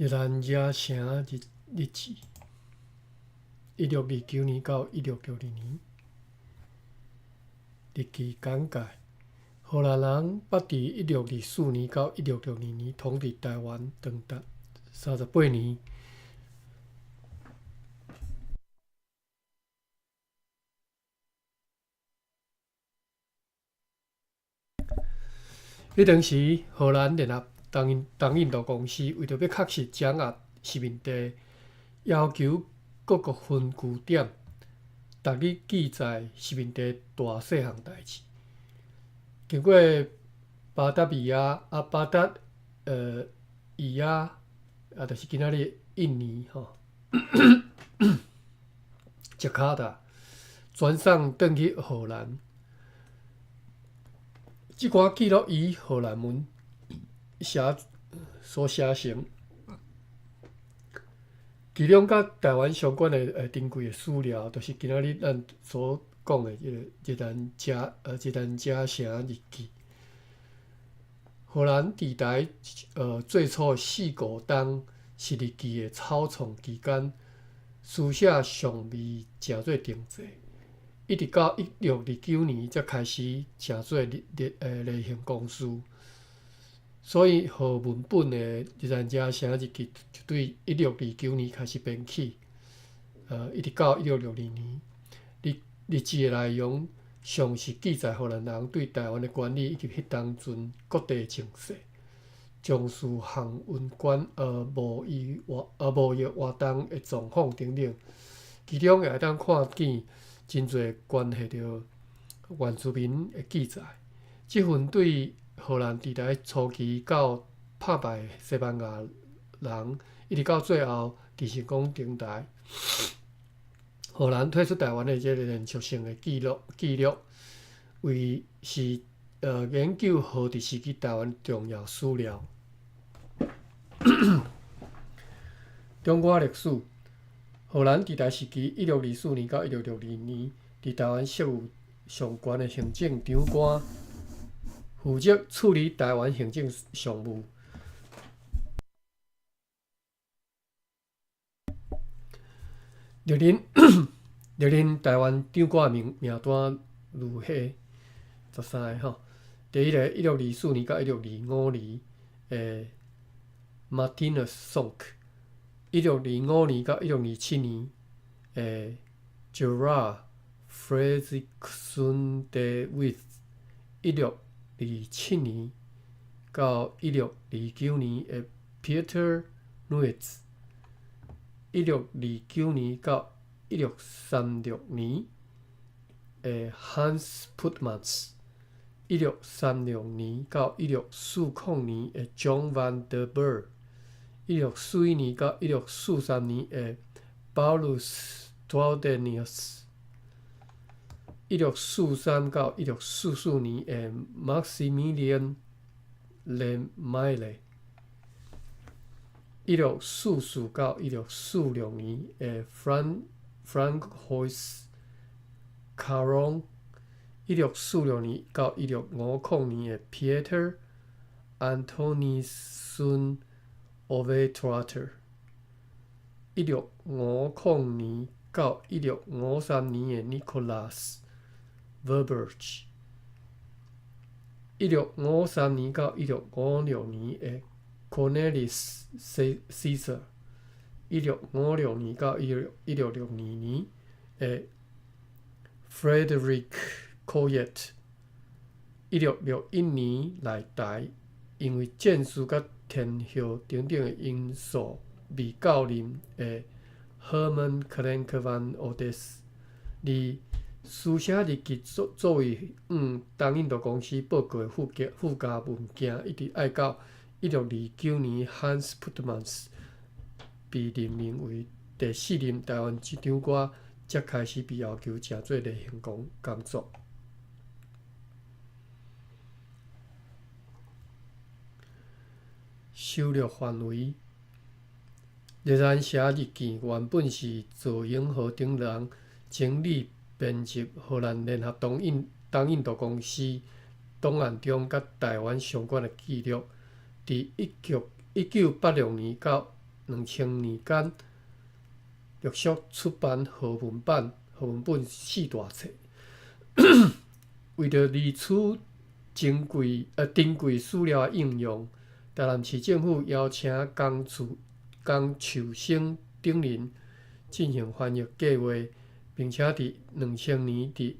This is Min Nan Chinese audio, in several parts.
熱蘭遮城日誌，1629年到1662年。日記簡介：荷蘭人捌佇1624年到1662年統治臺灣長達38年。彼當時，荷蘭聯合東印度公司為著欲確實掌握殖民地，要求各國分據點逐日記載殖民地大細項代誌。經過巴達維亞啊，巴達伊亞啊，就是今仔日印尼吼，雅加達轉送轉去荷蘭。這寡記錄以荷蘭文所寫成，其中佮臺灣相關的珍貴的史料，就是今仔日咱所講的這個熱蘭遮城日記。荷蘭佇臺最初四五冬是日記的草創期間，書寫尚未誠做定制。一直到1629年才開始成做例行公事，所以荷文本的熱蘭遮城日記就對1629年開始編起，一直到1662年。日誌的內容詳細記載荷蘭人對臺灣的管理以及彼當陣各地的情勢，從事航運管貿易活動的狀況等等，其中也會當看見真濟關係著原住民的記載。這份對荷蘭佇台初期到拍敗西班牙人，一直到最後鄭成功登台，荷蘭退出臺灣的這個連續性的記錄，為是研究荷治時期臺灣重要史料。中外歷史。荷蘭治臺時期，1624年到1662年，佇臺灣設有上懸的行政長官，負責處理臺灣行政上務。歷任臺灣長官名單如下：13個吼。第一個，1624年到1625年的 Martinus Sonck。1625年到1627年的 Gerard Fredrikszoon de With，1627年到1629年的 Pieter Nuyts，1629年到1636年的 Hans Putmans，1636年到1640年的 John van der Burgh。1641年到1643年的 Paulus Traldeneus，1643到1644年的 Maximilian Le Maire，1644到1646年的 Francois Caron，1646年到1650年的 Pieter Antonisz Overstraeten，1650年到1653年的 Nicolaas Verburgh，1653年到1656年的 Cornelis Cesar，1656年到1662年的 Frederik Coyet，1661年來臺，因為戰事佮天候等等的因素未到任的 Herman Klenck van Ottes，而書寫日記作為向東印度公司報告的附加文件，一直愛到1629年 Hans Putmans 被任命為第四任臺灣長官，才開始被要求成做例行工作。收錄範圍：熱蘭遮日記原本是趙永和等人整理編輯荷蘭聯合東印度公司檔案中佮臺灣相關的記錄，佇1986年到2000年間，陸續出版和文版、和文本四大冊。為著利取珍貴珍貴史料的應用，台南市政府邀請江樹生等人進行翻譯計劃，並且佇2000年佇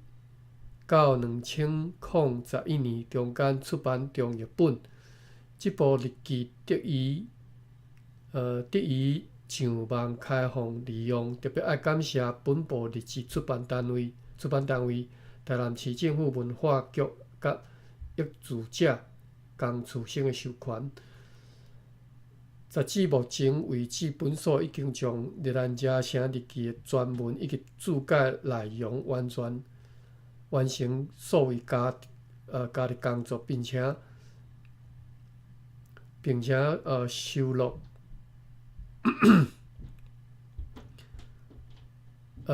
到2011年中間出版中譯本。這部日記得以上網開放利用，特別愛感謝本部日誌出版單位台南市政府文化局佮譯著者江樹生的授權。截至目前為止，本所已經將熱蘭遮城日記的全文以及注解內容完全完成數位加入工作，並且收錄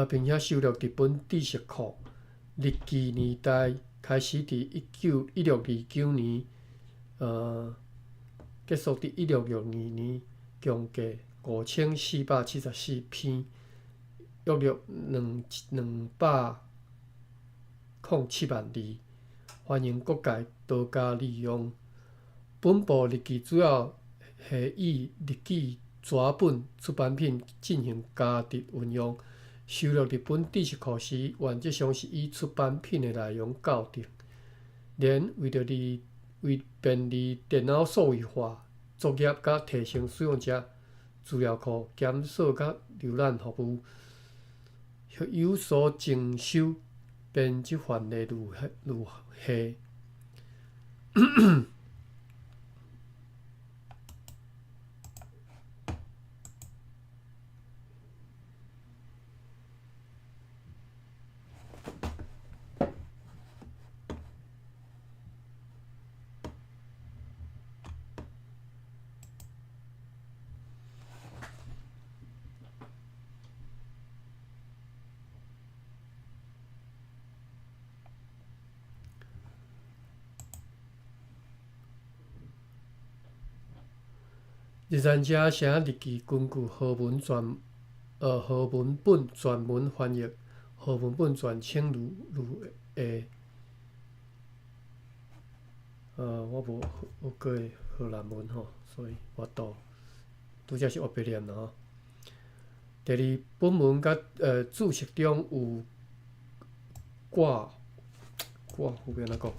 並且收錄佇本知識庫。日記年代開始佇1629年，結束佇1662年，共計5474篇，約略207萬字，歡迎各界多加利用。本部日記主要係以日記紙本出版品進行加值運用，收錄佇本知識庫時，原則上是以出版品的內容校訂。然為著利為便利電腦數位化作業佮提升使用者資料庫檢索佮瀏覽服務，有所增修編輯範例如下。熱蘭遮城日記根據和文本全文翻譯，和文本全稱如下。我無學過荷蘭文吼，所以無法度。拄才是烏白念啦吼。第二，本文佮注釋中有掛掛，有欲按怎講？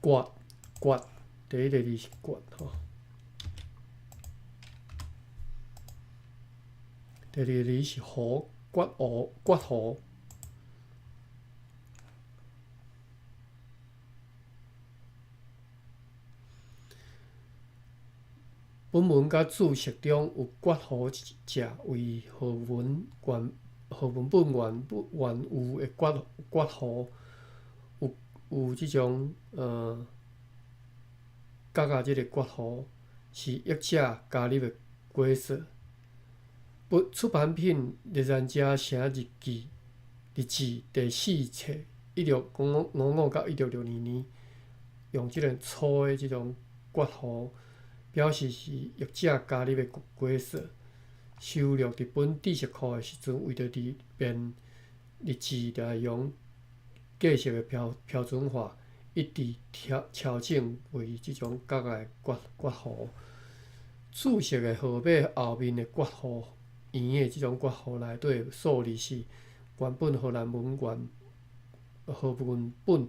割割，第一个字是割吼。第二个字是弧，割弧，割弧。本文佮注釋中有割弧者為和文本原有的割弧，有這種角仔這个括弧是譯者加入的過錯。本出版品《熱蘭遮城日記》日誌第四冊，1655到1662年，用這个粗的這種括弧表示是譯者加入的過錯。收錄佇本知識庫的時陣，為著利便日誌內容格式的標準化，一直調整為這種角仔的括弧。注釋的號碼後面的括弧圓的這種括弧內底數字是原本荷蘭文原和文本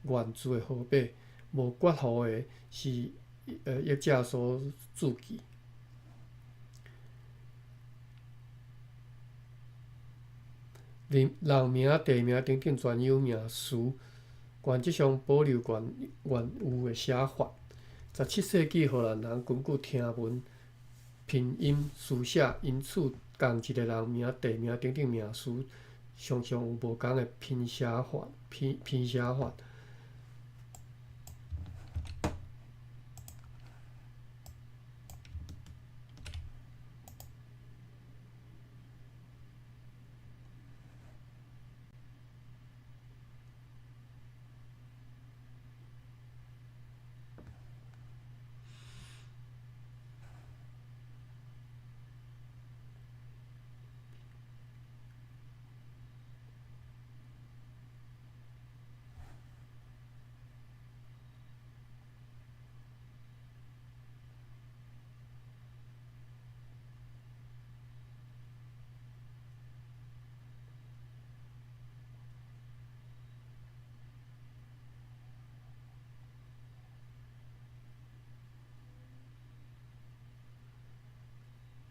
原字的號碼，無括弧的是譯者所注記。人名、地名等等專有名詞，原則上保留原有的寫法。17世紀荷蘭人根據聽聞拼音書寫，因此仝一个人名、地名等等名詞，常常有無仝的拼寫法。拼寫法。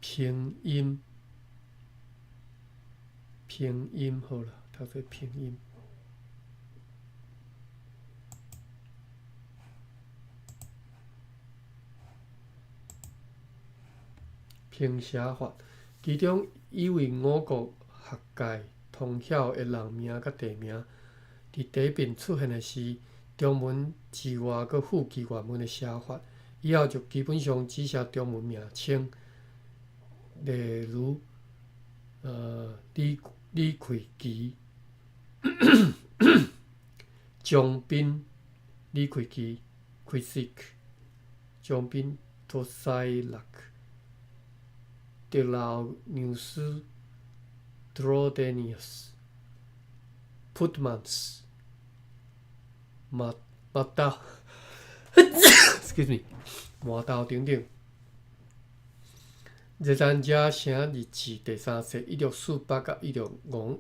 拼音，拼音好啦，讀做拼音。拼寫法，其中以為我國學界通曉的人名佮地名，佇底面出現的時，中文之外，閣附記原文的寫法，以後就基本上只寫中文名稱。例如，李魁奇、張斌、李魁奇、Kreycik、張斌、托塞拉克、德勞紐斯、Trolldenius、Putmans、馬馬豆，excuse me，麻豆等等。熱那亞城日誌第三冊，1648佮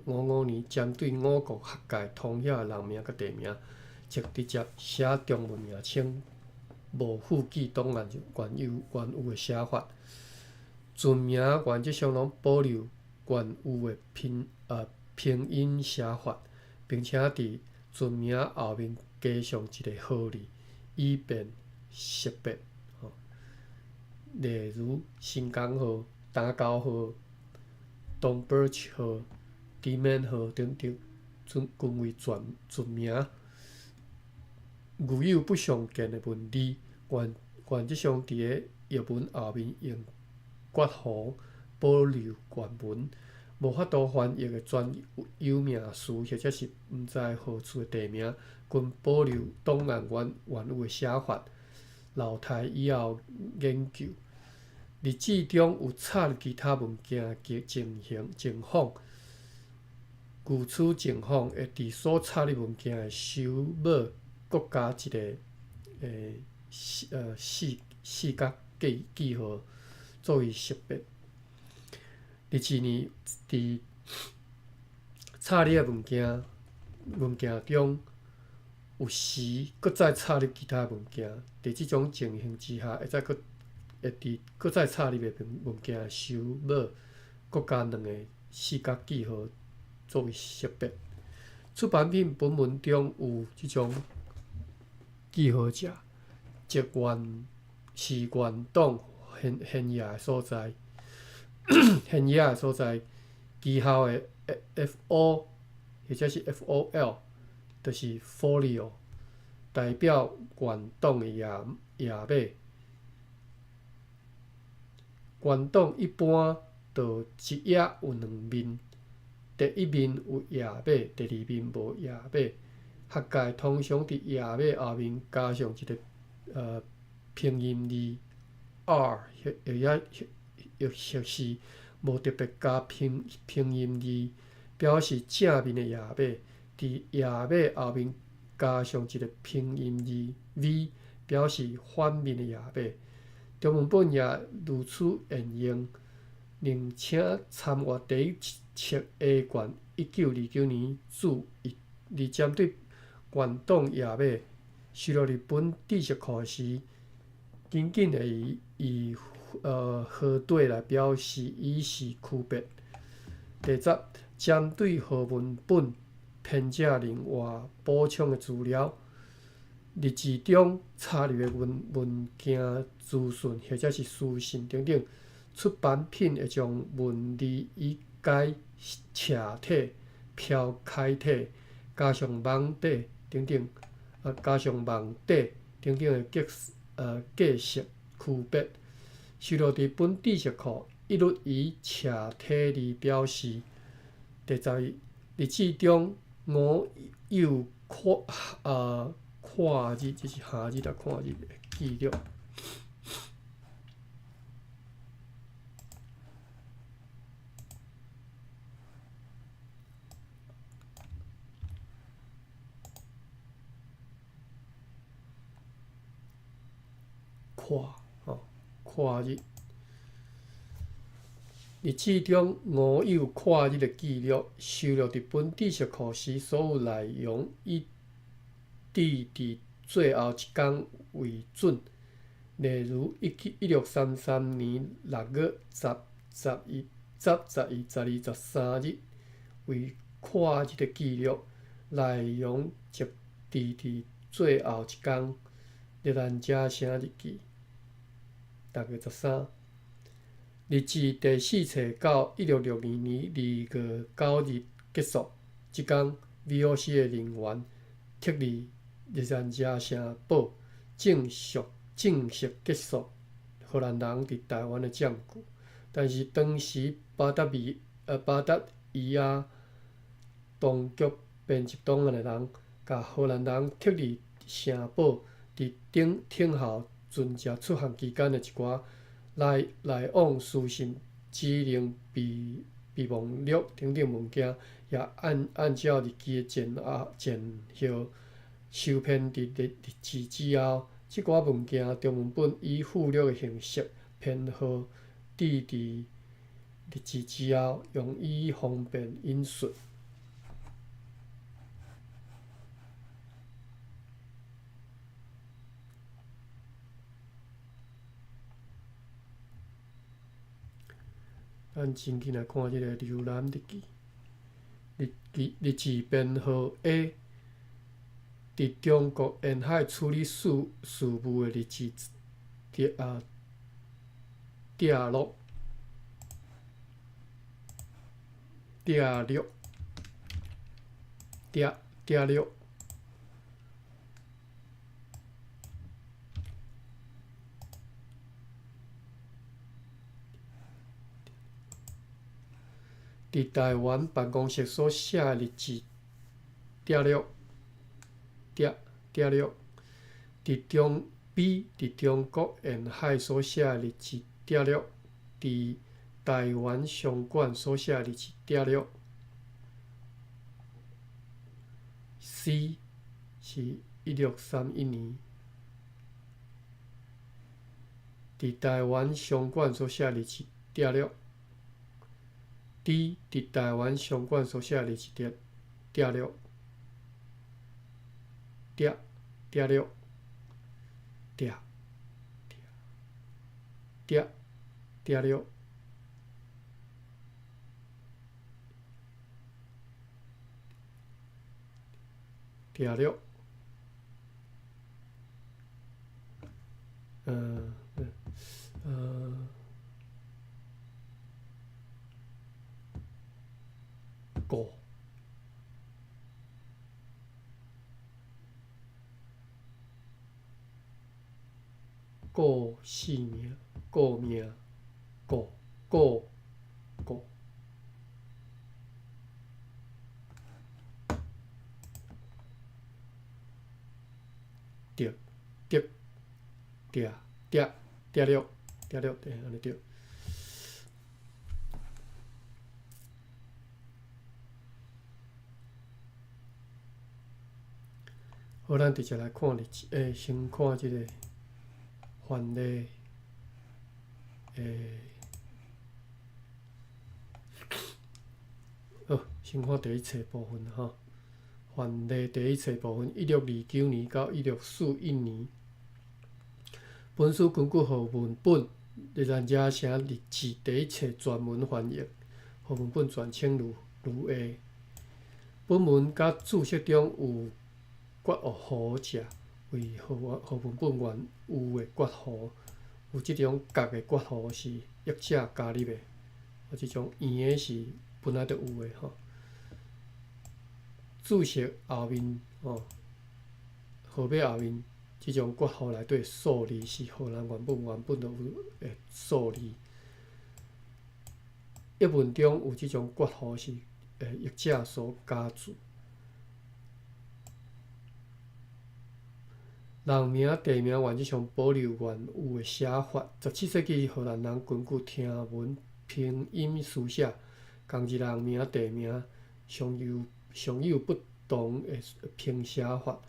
1655年，針對我國學界通曉的人名佮地名，則直接寫中文名稱，無附記檔案原有的寫法。船名原則上攏保留原有的拼音寫法，並且佇船名後面加上一个號字，以便識別。例如新港號、打狗號、東 Birch 號、D-man 號等等，均為船名。具有不常見的文字，原則上佇个譯文後面用括弧保留原文。無法度翻譯的專有名詞或者是毋知何處的地名，均保留檔案原有的寫法，留待以後研究。日誌中有插入其他物件的情形情況，具此情況會佇所插入物件的首尾各加一个四角記號作為識別。日誌呢，佇插入的物件中，有時閣再插入其他物件，佇這種情形之下，會佇閣再插入的物件首尾閣加兩个四角記號作為識別。出版品本文中有這種記號者，則是原檔現頁的所在，現頁的所在，記號的 F.O 或者是 F.O.L，就是 folio，代表原檔的頁碼。原檔一般就一頁有兩面，第一面有頁碼，第二面無頁碼。學界通常佇頁碼後面加上一个拼音字 R，或是無特別加拼音字，表示正面的頁碼。佇頁碼後面加上一个拼音字 V，表示反面的頁碼。中文本也如此沿用，另請參閱第一冊 A 卷1929年注一，而針對原檔頁碼收錄佇本知識庫時，僅僅會以號底來表示，以示區別。第十，針對和文本編者另外補充的資料，日誌中插入的文件資訊或者是書信等等，出版品會將文字以改斜體、飄楷體，加上網底等等，加上網底等等的格式區別。收錄佇本知識庫，一律以斜體字表示。第十一，日誌中偶有跨日，這是夏日啊，跨日的記錄。跨跨日，日誌中偶有跨日的記錄，收錄佇本知識庫時，所有內容以佇最後一工為準。例如，1633年6月十一、十、十一、十二、十三日為闊日的記錄，內容則置佇最後一工。熱蘭遮城日記，6月13。日誌第四冊到1662年2月9日結束。這工，VOC 的人員撤離熱蘭遮城堡，正式結束荷蘭人佇臺灣的佔據。但是當時巴達維亞當局編輯檔案的人，共荷蘭人撤離城堡，佇等等候船隻出航期間的一寡來往書信、指令、備忘錄等等物件，也按照日記的前後收編佇日誌之後。這寡物件中文本以附錄的形式編號置佇日誌之後，用以方便引述。咱真緊來看這个瀏覽日記，日誌編號 A，佇中國沿海處理事務的日誌摘錄，摘錄，摘錄。佇臺灣辦公室所寫的日誌摘錄，摘錄。B 佇中國沿海所寫的日誌摘錄，佇臺灣商館所寫的日誌摘錄。C 是1631年，佇臺灣商館所寫的日誌摘錄。D 佇臺灣商館所寫的日誌摘錄，摘錄，摘摘錄，摘錄。顧顧姓名，顧名，顧顧顧，摘摘摘摘摘錄，摘錄，對，按呢對。好，咱直接來看日誌，先看這个範例，好，先看第一冊部分吼。範例第一冊部分，1629年到1641年。本書根據和文本熱蘭遮城日誌第一冊全文翻譯，和文本全稱如下。本文佮注釋中有括弧者，為和文本原有的括弧，有這種角的括弧是譯者加入的，這種圓的是本來就有的吼。注釋後面吼，號碼後面這種括弧內底數字是荷蘭原本就有的數字。譯文中有這種括弧是譯者所加注。人名、地名原則上保留原有的寫法。17世紀荷蘭人根據聽文拼音書寫，仝一人名、地名常有不同的拼寫法。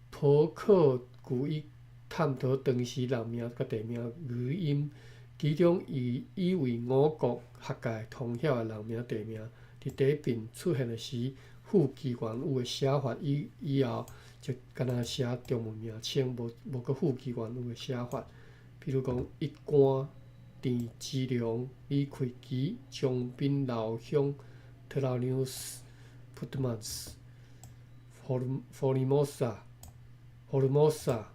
頗考據以探討當時人名佮地名語音，其中以為我國學界通曉的人名、地名，佇第一遍出現時，附記原有的寫法以後，就干焦寫中文名稱，無閣附記原有的寫法。比如講，一竿鄭芝龍、李魁奇、江彬老乡、特劳纽斯、普特曼斯、福尔摩沙、福尔摩沙、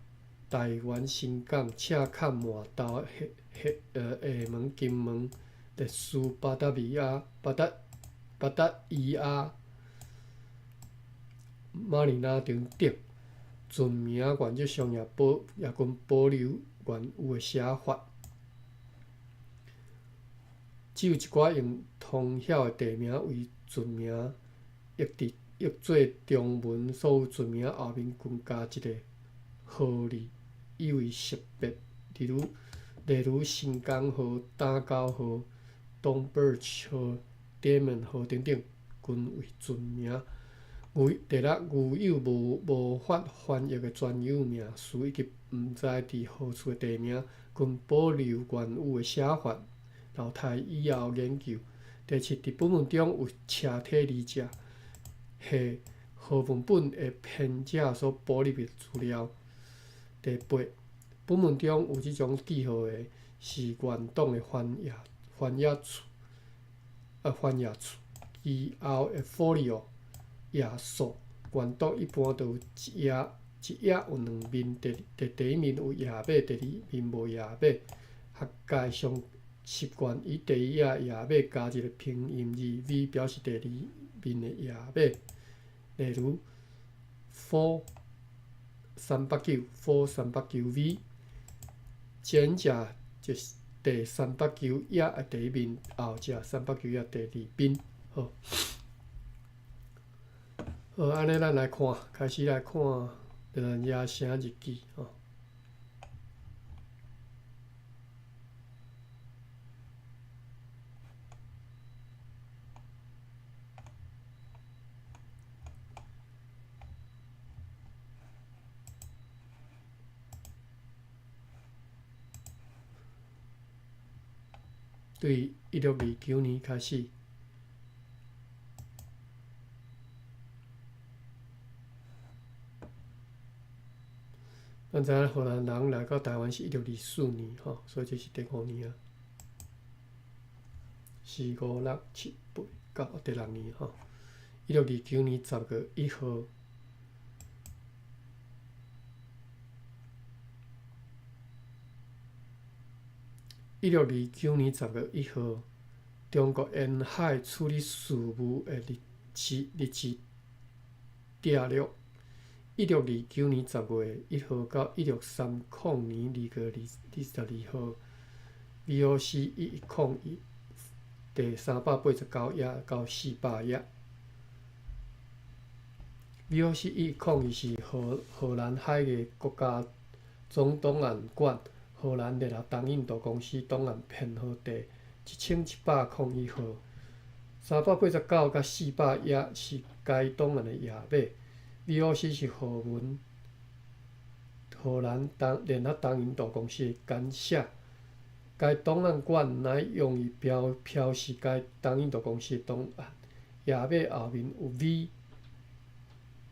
台湾新港、赤崁满豆、厦门、金门、历史、巴达维亚、巴达伊亚、马尼拉等等，船名原则上也均保留原有的写法。只有一寡用通晓的地名为船名，译做中文，所有船名后面均加一个号字，以为识别。例如新港号、打狗号、东 Birch 号、Diamond 号等等，均为船名。第六，具有无法翻译的专有名词以及毋知伫何处的地名，均保留原有的写法，留待以后研究。第七，伫本文中有斜体字者，系和文本的编者所补入的资料。第八，本文中有这种记号的，是原档的翻页处，其后的 folio 页数，原档一般都有一页，一页有两面，第一面有页码，第二面无页码。学界上习惯以第一页页码加一个拼音字 V 表示第二面的页码。例如，four 389 four 389 V，前者就是第三百九页的第一面，后者三百九页第二面。好，好，按呢咱来看，开始来看热兰遮城日记吼。对1629年开始，咱知影荷兰人来到台湾是1624年吼，所以这是第五年啊。四五六七八九，第六年吼。1629年10月1号。1629年10月1号，中国沿海处理事务的日志摘录。1629年10月1号到1630年2月22号，VOC 1101第389页到400页。VOC 1101是荷兰海牙国家总档案馆荷兰联合东印度公司档案编号第1701号。389到400页是该档案的页码。VOC 是荷兰联合东印度公司的简写。该档案馆乃用于标示该东印度公司的档案。页码后面有 V，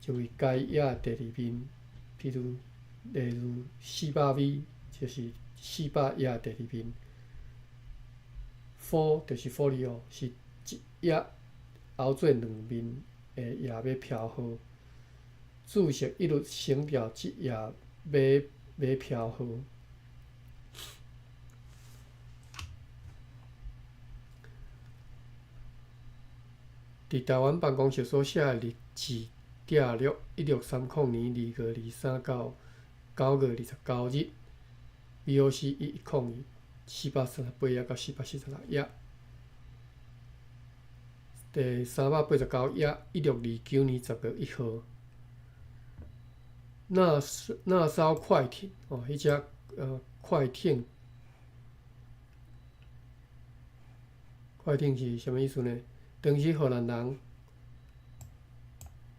就为该页的第二面。譬如，例如400 V，就是400页第二面。Four 就是 folio，是一页后做两面的页码标号。注释一律省掉这页码标号。伫台湾办公室所写的日志摘录，1630年2月23到9月29日，VOC 1101 438页到446页。第389页，1629年10月1号。那艘快艇哦，彼只快艇，快艇是啥物意思呢？当时荷兰人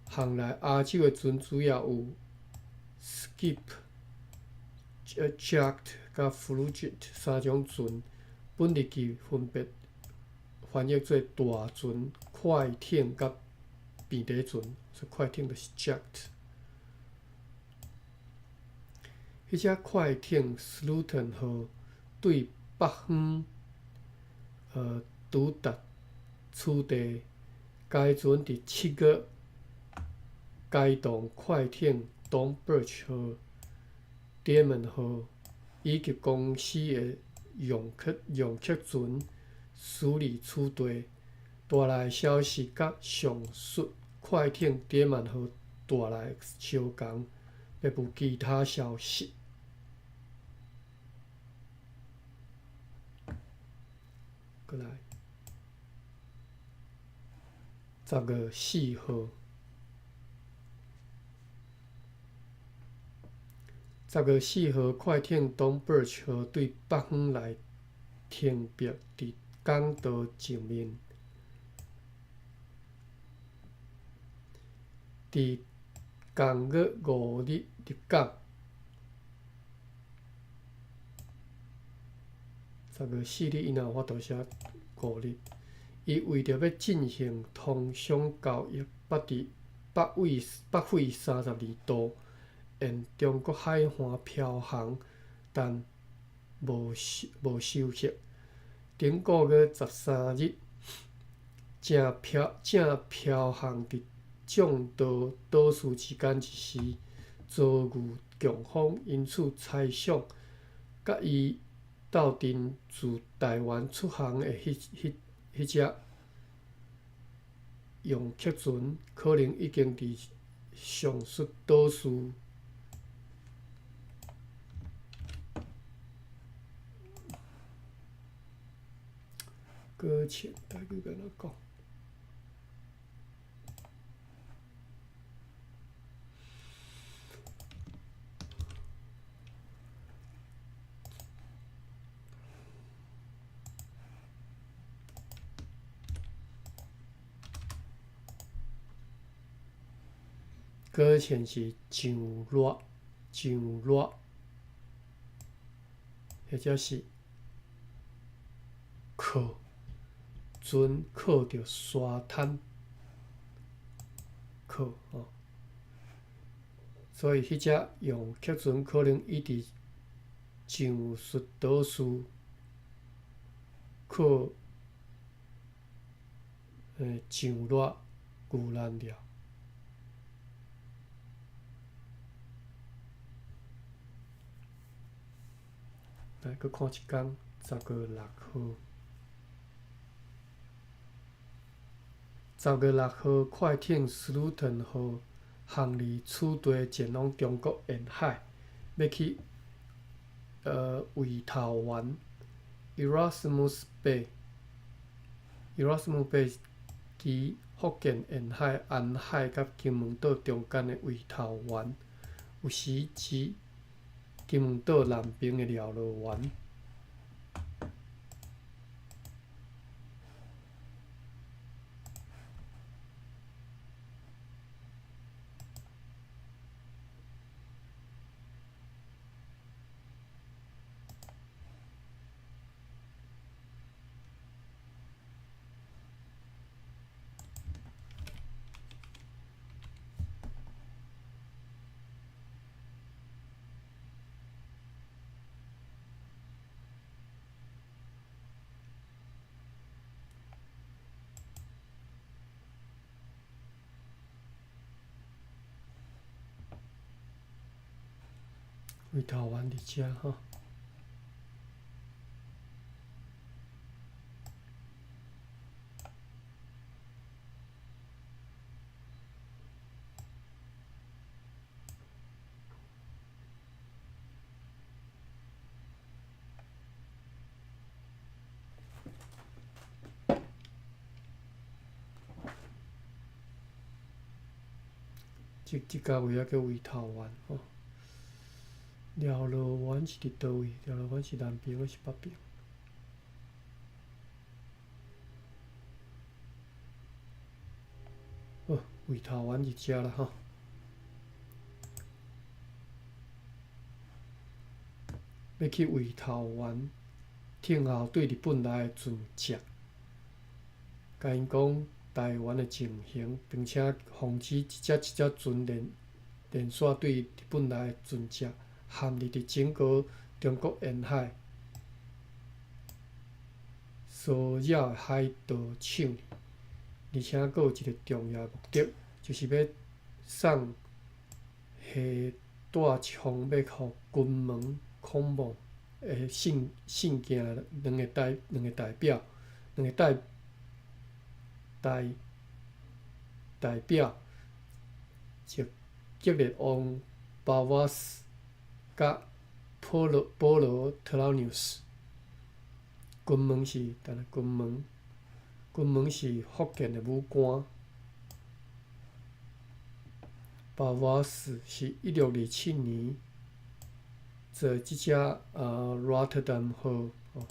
航来亚洲的船主要有 schip、yacht 佮 frigate 三种船。本日记分别翻译做大船、快艇佮平底船，所以快艇就是 yacht。彼只快艇 Sloten 号对北方抵達此地。該船佇7月開動快艇東 Birch 號、Diamond 號以及公司的用客船駛離此地，帶來的消息佮上述快艇 Diamond 號帶來的相仝，別無其他消息。閣來，10月4號，十月四號，快艇東 Birch 號對北方來停泊佇港道前面，佇仝月5日入港。十月四日，伊若有法度寫5日。伊為著欲進行通商交易，捌佇北緯32度沿中國海岸飄航，但無收穫。頂個月13日，正飄航佇眾多島嶼之間之時，遭遇強風，因此猜想，佮伊鬥陣自臺灣出航的彼隻用客船，可能已經佇上述島嶼。擱淺，台語欲按怎講？擱淺是上熱，上熱，或者是靠船靠著沙灘，靠吼。所以彼隻用客船可能已佇上述島嶼靠上熱遇難了。來，閣看一工，10月6號。10月6號，快艇斯魯頓號航離此地，前往中國沿海，欲去維頭灣（Erasmus Bay）。Erasmus Bay 其福建沿海安海佮金門島中間的維頭灣，有時指金門島南爿的寮羅灣。維頭灣佇遮吼。這這个位仔叫維頭灣吼。寮羅灣是佇佗位？寮羅灣是南爿抑是北爿？好，維頭灣佇遮啦吼。欲去維頭灣，聽候對日本來的船隻，共𪜶講臺灣的情形，並且防止一隻一隻船連續對日本來的船隻陷入佇整個中國沿海。騷擾海盜搶，而且閣有一个重要目的，就是欲送携帶一封欲予金門孔孟的信信件，兩個代表，兩個代代代表，即激烈王巴瓦斯佮保羅特勞紐斯。金門是，等下金門，金門是福建的武官。巴瓦斯是1627年坐這隻Rotterdam 號，哦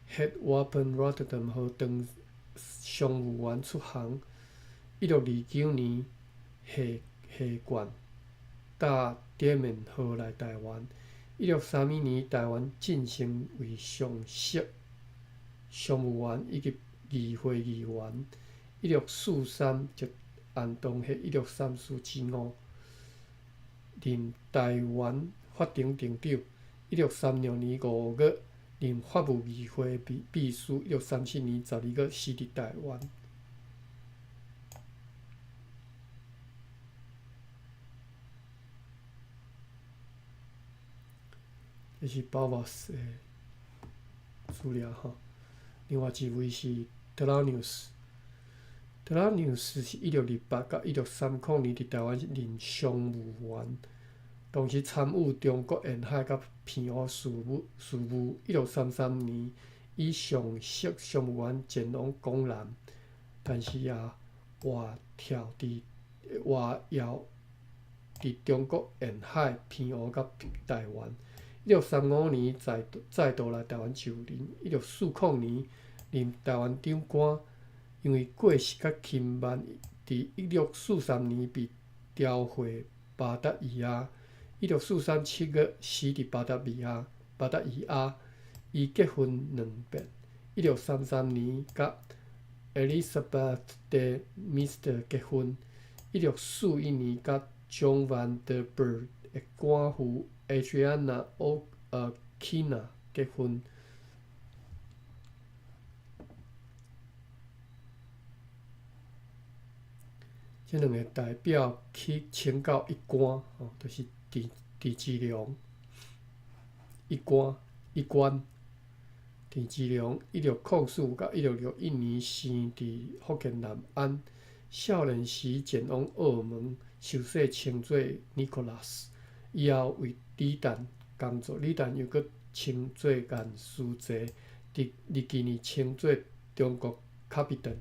，Het Wapen Rotterdam 號當商務員出航。1629年下下貫搭蝶門號來台灣。1631年台灣晉升為上席商務員以及議會議員。1643則按當彼1634之5任台灣法庭庭長。1636年5月任法務議會秘書。1637年12月死佇台灣。這是巴瓦斯的資料吼。另外一位是特勞紐斯，特勞紐斯是1628佮1630年佇台灣任商務員，當時參與中國沿海佮澎湖事務。1633年以上席商務員前往江南，但是也活跳佇活躍佇中國沿海、澎湖佮台灣。1635年再度來台灣就任。1640年任台灣長官，因為過失較輕慢，佇1643年被調回巴達維亞。1643 7月死佇巴達維亞。伊結婚兩遍。1633年佮 Elizabeth de Meester 結婚。1641年佮 John van der Berg 的寡婦 Adriana 歐 Kina 結婚。這兩个代表去請教一官，吼，就是鄭芝龍。一官一官。鄭芝龍1604佮1661年生佇福建南安，少年時前往澳門，受洗稱做 Nicholas。以後為李旦工作，李旦又閣稱做顏書濟，佇日記呢稱做中國 Captain。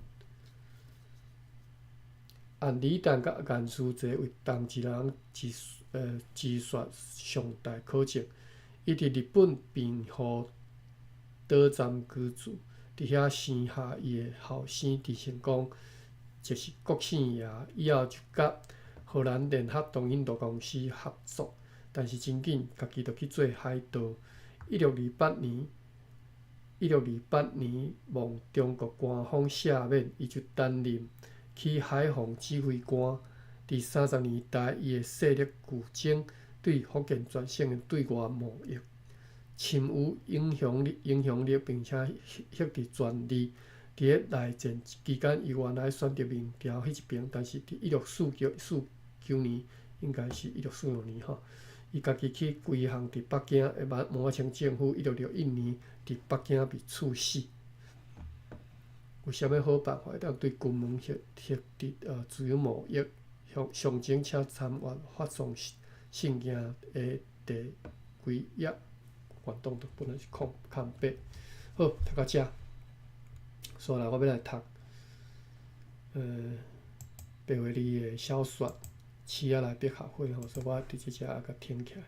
按李旦佮顏書濟為同一人之說尚待考證。伊佇日本平戶島站居住，佇遐生下伊的後生鄭成功，就是國姓爺。以後就佮荷蘭聯合東印度公司合作，但是真緊家己就去做海盜。1628年，1628年蒙中國官方赦免，伊就擔任起海防指揮官。佇30年代，伊的勢力劇增，對福建全省的對外貿易深有影響力，並且獲得權利。佇咧內戰期間，伊原來選擇明朝彼一邊，但是佇1649年，應該是1646年吼，伊家己去歸降佇北京的滿清政府。1661年佇北京被處死。有啥物好辦法會當對金門獲得自由貿易？上前請參閱發送信件的第幾頁？原檔就本來是空空白。好，讀到遮。煞來我欲來讀，白話字的小說《鼠仔來百合花》吼，所以我佇這遮共停起來。